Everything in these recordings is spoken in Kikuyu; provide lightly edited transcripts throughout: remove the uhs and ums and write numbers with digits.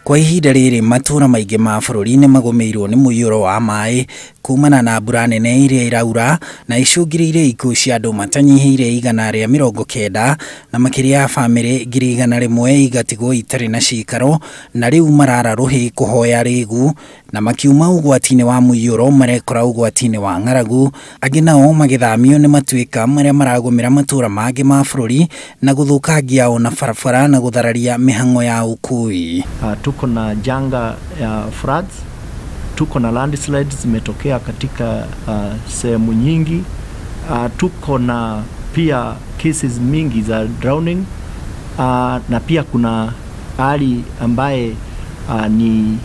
Kwa ihinda rĩrĩ matũra maingĩ ma bũrũri nĩ magũmĩirwo nĩ mũiyũro wa maĩ kumana na mbura nene iria iraura na icũngĩrĩirie ikuũ cia andũ matanyihĩire 190 na makĩria ya bamĩrĩ 100,000 igatigwo itarĩ na cikaro na rĩu marara rũhĩ kũhoya rĩgu na makiuma ũgwati-inĩ wa mũiyũro marekora ũgwati-inĩ wa ng'aragu. Angĩ nao magĩthamio nĩ matuĩka marĩa maragũmĩra matũra mangĩ ma bũrũri na gũthũkangia ona barabara na gũthararia mĩhang'o ya ũkui. Tuko na janga ya floods, tuko na landslides zimetokea katika sehemu nyingi. Tuko na pia cases mingi za drowning, na pia kuna hali ambaye ni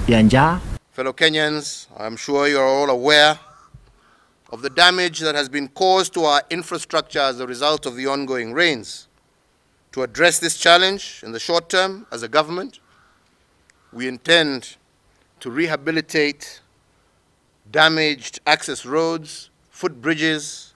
ya njaa. Fellow Kenyans, I am sure you are all aware of the damage that has been caused to our infrastructure as a result of the ongoing rains. To address this challenge in the short term, as a government, we intend to rehabilitate damaged access roads, footbridges,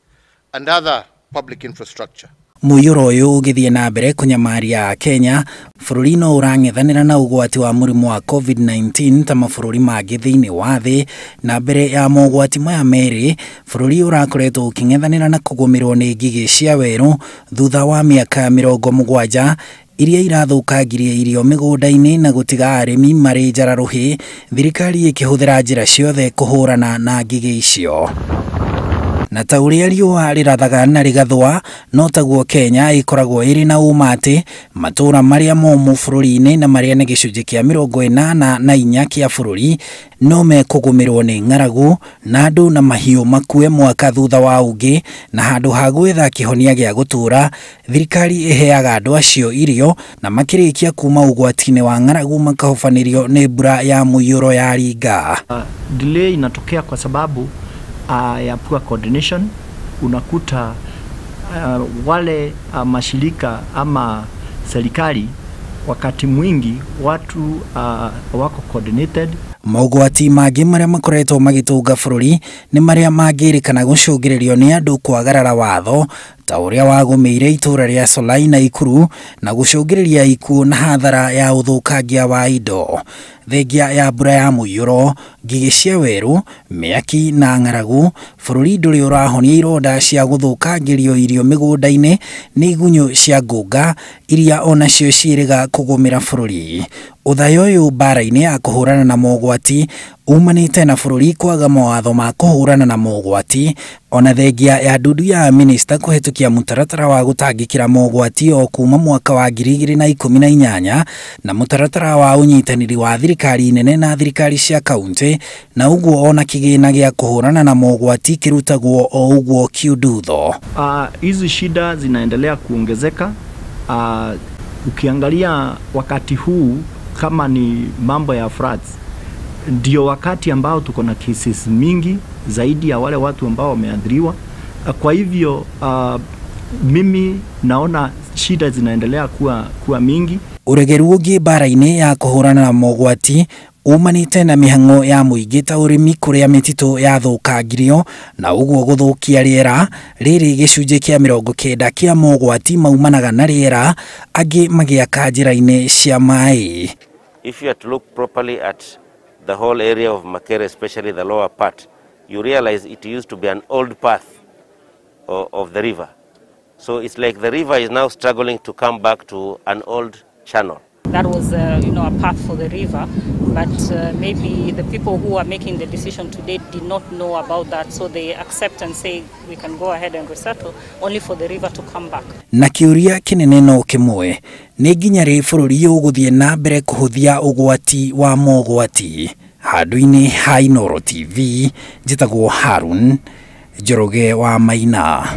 and other public infrastructure. Mũiyũro ũyũ ũgĩthiĩ na mbere kũnyamaria Kenya, bũrũri no ũrang'ethanĩra na ũgwati wa mũrimũ wa COVID-19 ta mabũrũri mangĩ thĩinĩ wa thĩ. Na mbere ya mogwati maya merĩ, bũrũri ũrakoretwo ũkĩng'ethanĩra na kũgũmĩrwo nĩ ngigĩ cia werũ thutha wa mĩaka 70 iria irathũkangirie irio mĩgũnda-inĩ na gũtiga arĩmi marĩ njara rũhĩ, thirikari ĩkĩhũthĩra njĩra ciothe kũhũrana na ngigĩ icio. Na ta ũrĩa riũa rĩrathaga na rĩgathũa, no taguo Kenya ĩkoragwo ĩrĩ na ũma atĩ matũra marĩa momũ bũrũri-inĩ na marĩa nĩ gĩcunjĩ kĩa 84 kĩa bũrũri no mekũgũmĩrwo nĩ ng'aragu na andũ na mahiũ makue mwaka thutha wa ũngĩ, na handũ ha gwetha kĩhonia gĩa gũtũra, thirikari ĩheaga andũ acio irio na makĩrĩkia kuma ũgwati-inĩ wa ng'aragu makahobanĩrio nĩ mbura ya mũiyũro ya ringa. Delay inatokea kwa sababu ya poor coordination. Unakuta wale mashirika ama serikali wakati mwingi watu wako coordinated. Mogwati mangĩ marĩa makoretwo magĩtũnga bũrũri nĩ marĩa mangĩrĩkana gũcũngĩrĩrio nĩ andũ kwagarara watho ta ũrĩa wagũmĩire itũra rĩa Solai na Ikuru na gũcũngĩrĩria ikuũ na hathara ya ũthũkangia wa indo. Thengia ya mbura ya mũiyũro, ngigĩ cia werũ, mĩaki na ng'aragu, bũrũri ndũrĩ ũrahonia ironda cia gũthũkangĩrio irio mĩgũnda-inĩ nĩ igunyũ cia ngũnga iria onacio ciĩrĩga kũgũmĩra bũrũri. Ũthaya ũyũ mbara-inĩ ya kũhũrana na mogwati umanĩte na bũrũri kwaga mawatho ma kũhũrana na mogwati, ona thengia ya ndundu ya minista kũhetũkia mũtaratara wa gũtangĩkĩra mogwati o kuma mwaka wa 2018 na mũtaratara wa ũnyitanĩri wa thirikari nene na thirikari cia kaunti, na ũguo ona kĩgĩna gĩa kũhũrana na mogwati kĩrutagwo o ũguo kiundutho. Hizi shida zinaendelea kuongezeka. Ukiangalia wakati huu kama ni mambo ya floods, ndio wakati ambao tuko na cases mingi zaidi ya wale watu ambao wameathiriwa. Kwa hivyo mimi naona shida zinaendelea kuwa mingi. Uregeru ũngĩ mbara-inĩ ya kũhũrana na mogwati umanĩte na mĩhang'o ya mũingĩ ta ũrĩmi kũrĩa mĩtitũ yathũkangirio na ũguo gũthũkia rĩera rĩrĩ gĩcunjĩ kĩa 90 kĩa mogwati maumanaga na rĩera, angĩ magĩaka njĩra-inĩ cia maĩ. If you are to look properly at the whole area of Makere, especially the lower part, you realize it used to be an old path of the river. So it's like the river is now struggling to come back to an old channel. That was a path for the river, but maybe the people who are making the decision today did not know about that, so they accept and say we can go ahead and resettle, only for the river to come back. Na kĩũria kĩnene no kĩmwe, nĩ nginya rĩ bũrũri ũgũthiĩ na mbere kũhũthia ũgwati wa mogwati? Handũ-inĩ ha Inooro TV, njĩtagwo Harun Njoroge wa Maina.